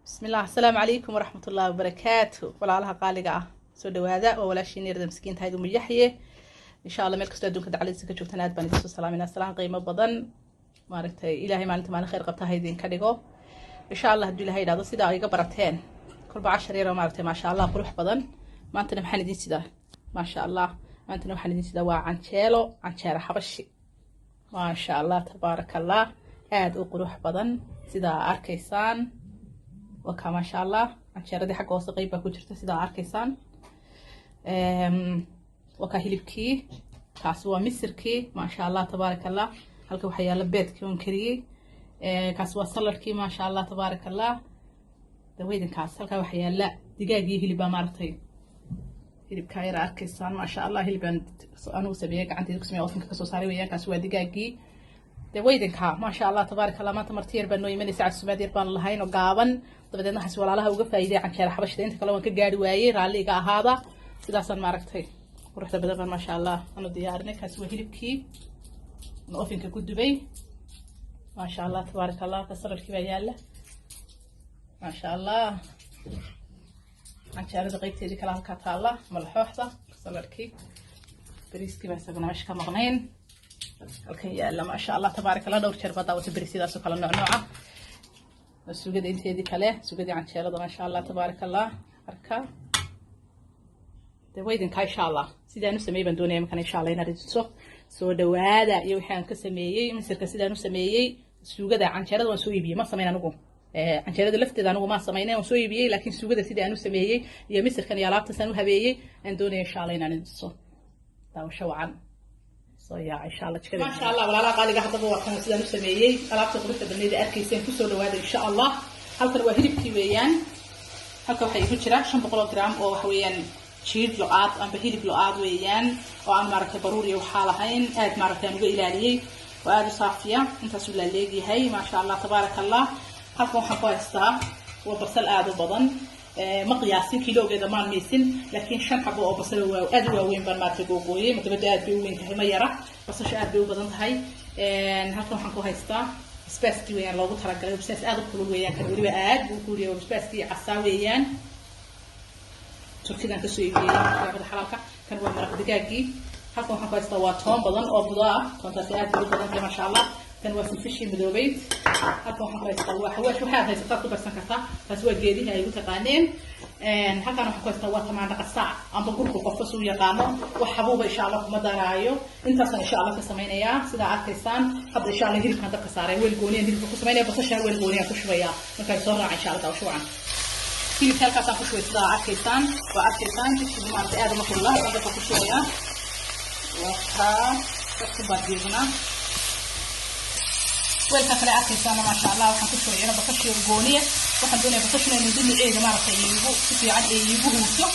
Bismillah, asalaamu calaykum waraxmat ullahi wabarakaatu. Walaalaha qaaliga ah, soo dhawaada. Waa walaashiin yarda miskiintahayd Umu Yaxye. Insha Allah meel kastoo adduunka dacladiisa ka joogtaan, aad baan idiin soo salaaminaa. Salaan qiimo badan, maaragtay, Ilaahay maalinta maalin khayr qabta ha idinka dhigo, insha Allah. Hadduu Ilahay idhahdo, sidaa iga barateen kolba cashar yaroo, maaragtay, maasha Allah, qurux badan. Maantana maxaan idiin sidaa? Maasha Allah, maantana waxaan idiin sidaa waa canjeelo, canjeero xabashi, maasha Allah, tabaaraka Allah, aada u qurux badan sidaa arkaysaan. Waa kaa, maasha Allah, canjeeradii xagga hoose qeyb baa ku jirta, sidaa arkaysaan. Waa kaa hilibkii, kaasi waa misirkii, maasha Allah, tabaaraka Allah. Halka waxaa yaalla beedkii oon kariyey. Kaasi waa saladkii, maasha Allah, tabaaraka Allah. Daweydinkaas halkaa waxaa yaalla digaagii, hilib baa, maaragtay, hilibkaa yara arkaysaan, maasha Allah. Hilibaan anigu sameeyey, gacantayda ku sameeyey, ovenka kasoo saaray weeyaan. Kaasi waa digaagii. Daweydinka, maasha Allah, tabaaraka Allah. Maanta marti yar baa noo imanaysa, casuumaad yar baan lahayn oo gaaban. Dabadeedna waxaas walaalaha uga faa'iiday canjeera xabashida. Inta kale waan ka gaari waayey, raalli iga ahaada. Sidaasaan, maaragtay, quruxda badan baan, maasha Allah, anu diyaarinay. Kaasi waa hilibkii aan ovenka ku dubay, maasha Allah, tabaaraka Allah. Ka saladkii baa yaalla, maasha Allah. Canjeerada qeybteedii kale halkaa taalla, malaxooxda, saladkii, bariiskii baa isaguna meesha ka maqnayn, halkan yaalla, maasha Allah, tabaaraka Allah. Dhowr jeer baa daawata bariisyadaas oo kale nooc nooca. Waa sugada inteedii kale, sugadii canjeelada, maasha Allah, tabaaraka Allah. Arka dee, waydinkaa, insha Allah, sidaan u sameeyey baan doonaya markan, insha Allah, inaad idiso. Soo dhawaada. Iyo wixii aan ka sameeyey misirka, sidaan u sameeyey suugada canjeerada, waan soo iibiyey, ma samayn anigu. Canjeerada lafteeda anigu ma samaynay, waan soo iibiyey, laakiin suugada sidii aan u sameeyey iyo misirkan iyo alaabtaas aan u habeeyey aan doonaya, insha Allah, inaan idiso. Daawasho wacan. Soo yaaca, insha Allah, jikada, maasha Allah. Walaalaha qaaliga, haddaba waa kan sidaan u sameeyey alaabta quruxda badneyd ee arkayseen. Kusoo dhawaada, insha Allah. Halkan waa hilibkii weeyaan. Halka waxaa igu jira 500 gram oo waxa weeyaan jiir lo-aad amba hilib lo-aad weeyaan, oo aan, maaragtay, baruur iyo waxaa lahayn, aad, maaragtay, aan uga ilaaliyey oo aada u saafiya. Intaasuu laaleegyahay, maasha Allah, tabaaraka Allah. Halkan waxaan ku haystaa waa basal aada u badan. Ma qiyaasin, kiloogeeda maan miisin, laakiin shan xabo oo basal aada u waaweyn baan, maaragtay, googooyey. Madabada aad bay u weyn tahay, ma yara, basasha aad bay u badan tahay. Halkan waxaan ku haystaa basbaaskii weeyaan loogu talagalay. Basbaas aada u kulul weeyaan kan, weliba aad buu u kulul yahay. Basbaaskii casaa weeyaan, Turkidan kasoo iibiyey, yaabada xalaalka. Kan waa maraq digaagii. Halkan waxaan ku haystaa waa toon badan oo budo ah. Toontaasi aad bay u badan tahay, maasha Allah. Kan waa filfishii madoobeyd. Halkan waxaan ku haystaa waa xawaash, waxaad haysataa ku darsan kartaa. Taasi waa geedihii ay ugu taqaaneen. Halkan waxaan ku haystaa waa tamaandho qasaac amba gurku, qofka suu yaqaano. Wax xabuuba, insha Allah, kuma daraayo. Intaasaan, insha Allah, ka samaynayaa sidaa arkaysaan. Hadda, insha Allah, hilibkaan dabka saaray, weel gooniyaan hilibka ku samaynaya, basashana weel gooniyaan ku shubayaa. Markaan soo raaca, insha Allah, daawasho wacan. Hilibka halkaasaan ku shubay, sidaa arkaysaan. Waa arkaysaan jidkigu, maaragtay, aad uma kulula. Haddaan dabka ku shubayaa, waa kaa dabku baa diignaa. Weelka kale arkaysaana, maasha Allah, waxaan ku shubayana basashii gooniya. Waxaan doonaya basashuna inay dhinaceeda, maaragtay, iigu si fiican ay iigu huurto.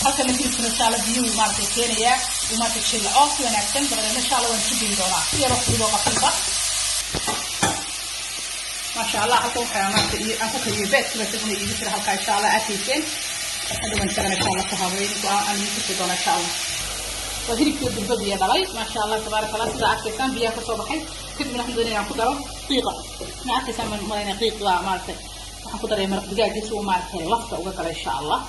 Halkana hilibkuna, insha Allah, biyuhu, maaragtay, keenayaa uu, maaragtay, jilco si wanaagsan. Dabadeedna, insha Allah, waan isu geyn doonaa si yaroo fudud oo qafiifa, maasha Allah. Halka waxaa, maaragtay, aan ku kariyey beedkiiba isaguna iigu jira halkaa, insha Allah, arkayseen. Hadhowan isagana, insha Allah, ku habeyn aan idiin tusi doonaa, insha Allah. Waa hilibkii durba biyo dhalay, maasha Allah, tabaaraka Allah. Sidaa arkaysaan biyaha kasoo baxay. Kadibna waxaan doonaya inaan ku daro qiiqa. Ma arkaysaan malayna qiiq waa, maaragtay, waxaan ku daraya maraq digaagii si uu, maaragtay, lafta uga galo, insha Allah,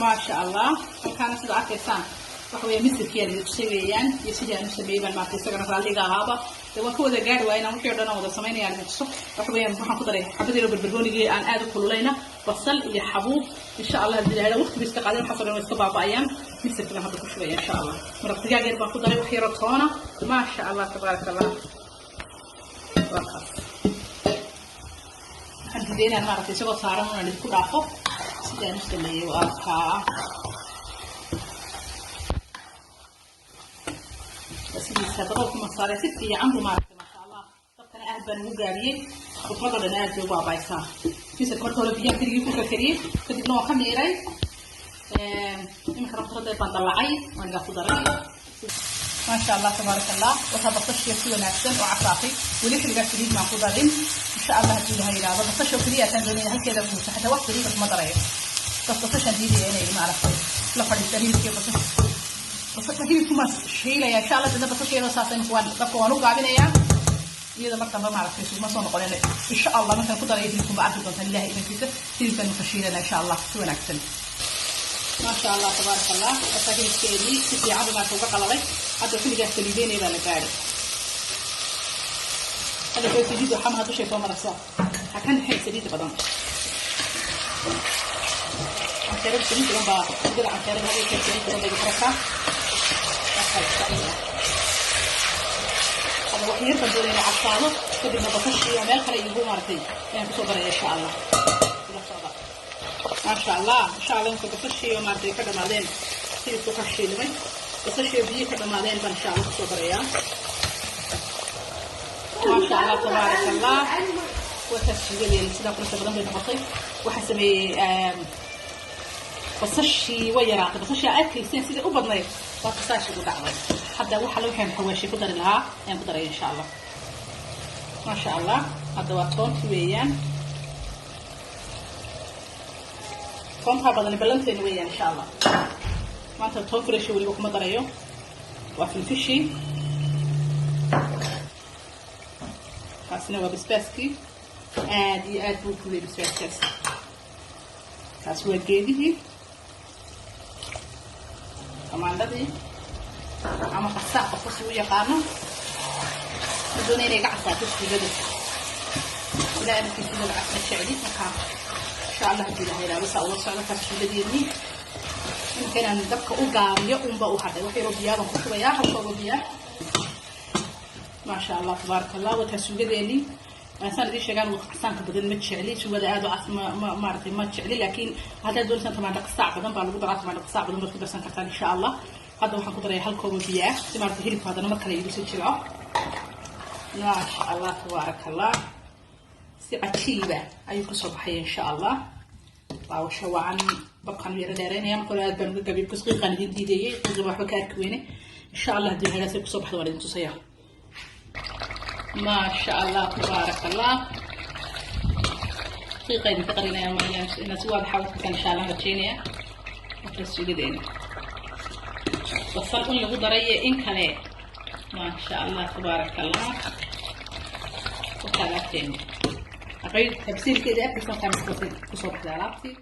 maasha Allah. Halkaana sida arkaysaan waxa weeye misirkii aan idin tusay weeyaan iyo sidii aan u sameeyey baan, maaragtay, isagana raalliga ahaaba. Dee waan ka wada gaari waaya inaan wixii o dhan aan wada samaynaya aan idin tuso. Waxa weeyaan waxaan ku daray xabad yaro barbaroonigii aan aad u kululayna, basal iyo xabuub, insha Allah. Haddii la waqti bay iska qaadeen, waxaas o dhan way iska baaba'ayaan. Misirkii baan hadda ku shubaya, insha Allah. Maraq digaag yar baan ku daray, wax yaroo toona, maasha Allah, tabaaraka Allah. Waa kaas. Waxaan diiday inaan, maaragtay, isagoo saaran unaan idinku dhaafo. Sidaan u sameeyey waa kaa, sidiisa daboolku ma saaray, si fiican buu, maaragtay, maasha Allah. Dabkana aad baan ugu gaabiyey, khudradoo dhan aad bay u baabaysaa. Misirka marka hore biyaan keligii ku karkariyey, kadibna waan ka miiray. Iminkana khudraddeed baan dallacay, waan igaa ku daray, maasha Allah, tabaaraka Allah. Waxaa basashiya si wanaagsan oo casaatay. Weli xilligaa saliid baan ku darin, insha Allah. Haddii Ilaha yidhaahdo, basasha keliya ataan doonaya halkeeda kuusa, xataa wax saliida kuma darayo. Bas basashaan diidaya inay, maaragtay, la fadhiistaan hilibkiiyo basasha. Basasha hilibku maan shiilaya, insha Allah. Dadna basasha iyadoo saas imika waan dabka waan u gaabinayaa. Iyada mar dambe maaragtay sugma soo noqonayna, insha Allah. Markaan ku daraya hilibku ma arki doontaan, Ilahay idankiisa. Hilibkaan ka shiilana, insha Allah, si wanaagsan. Maasha Allah, tabaaraka Allah. Markaa hilibkeedii si fiican buu maarka uga qalalay. Hadda xilligaas saliideynaya baa la gaadhay. Hadda koo saliid waxaa maha dushay soo maraysa, ha ka naxayn saliidda badan. Canjeerada saliid badan baa, sugada canjeerada hada jeer saliid badan bay ku rabtaa. Marka insha Allah hadda wax yar baan doonaya inay cadsaado, kadibna basashii oo meel kale igu maaragtay ayaan kusoo daraya, insha Allah. Ila socda. Maasha Allah. Insha Allah marka basashii oo maaragtay ka dhamaadeen, hilibku ka shiilmay, basashii oo biyo ka dhamaadeen baan insha Allah kusoo darayaa. Maasha Allah, tabaaraka Allah. Wataas suugadeeni sidaa quruxda badan bay noqotay. Waxaa sameeyey basashii way yaraatay. Basashii aad arkayseen sidai u badnayd waa kasaashii u dhacday. Hadda waxa la waxaan xawaashi ku dari lahaa ayaan ku daraya, insha Allah. Maasha Allah. Hadda waa toonti weeyaan, toontaa badani ballanteena weeyaan, insha Allah. Maanta toon fresh weliba kuma darayo, waa filfishi. Kaasina waa basbaaskii, aad iyo aad buu kulay basbaaskaas. Kaas waa geedihii tamaandhadii ama qasaa, qofka si u yaqaano. Ma doonaya inay iga casaato suugada. Ilaa amarkii suugada cas ma jecli. Markaa insha Allah haddii Ilaha ilaalo, saa ula socdo. Kaas suugadeennii iminka inaan dabka u gaabiyo unba u hadhay. Wax yaroo biyaa baan ku shubayaa, hal koobo biyaa. Maasha Allah, tabaaraka Allah. Wataa suugadeennii. Saan idiin sheegaan, casaanka badan ma jecli. Suugada aad u cas ma maaragtay ma jecli, laakiin haddaad doonaysaan tamaandho qasaac badan baa lagu daraa, tamaandho qasaac badan baad ku darsan kartaan, insha Allah. Hadda waxaan ku daraya hal koobo biyo ah si maaragtay hilibka haddana mar kale igu sii jilco. Maasha Allah, tabaaraka Allah. Si cajiiba ayuu kasoo baxaya, insha Allah. Daawasho wacan. Dabkaan yaro dheereynaya. Marka hore aad baan uga gabiyay because qiiqaan idin diidayay, qiiqi waxba ka arki weyne. Insha Allah haddii hagaasay kusoo baxda waan idin tusaya. Maasha Allah, tabaaraka Allah. Qiiqa idinka qarinaya inaad si waadaxa u arkaysaan, insha Allah, rajaynaya. Marka suugadeena basal un lagu daray iyo in kale. Maasha Allah, tabaaraka Allah. Wakaa alaabteeni aqay tabsiilkeeda arkaysan kaa kusoo baxday alaabtii.